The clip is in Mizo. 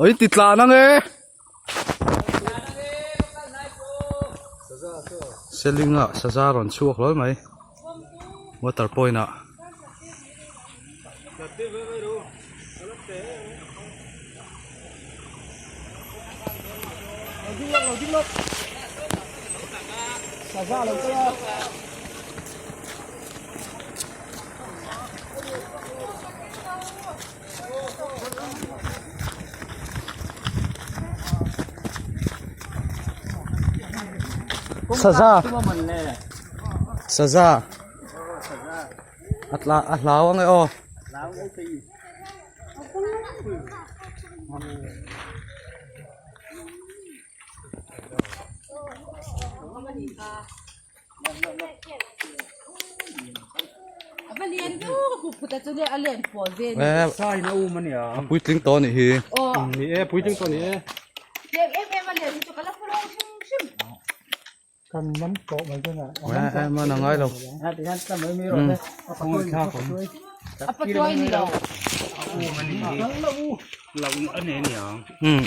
Oi ti tlan ang e. Seling ah saza rawn chhuak hlawl mai water point ah. Saza saza a tla a hlau ang e aw. A puitling tawh anih hi. Ni e puitling tawh ani e. E man a ngai lo. Lo ani aniang.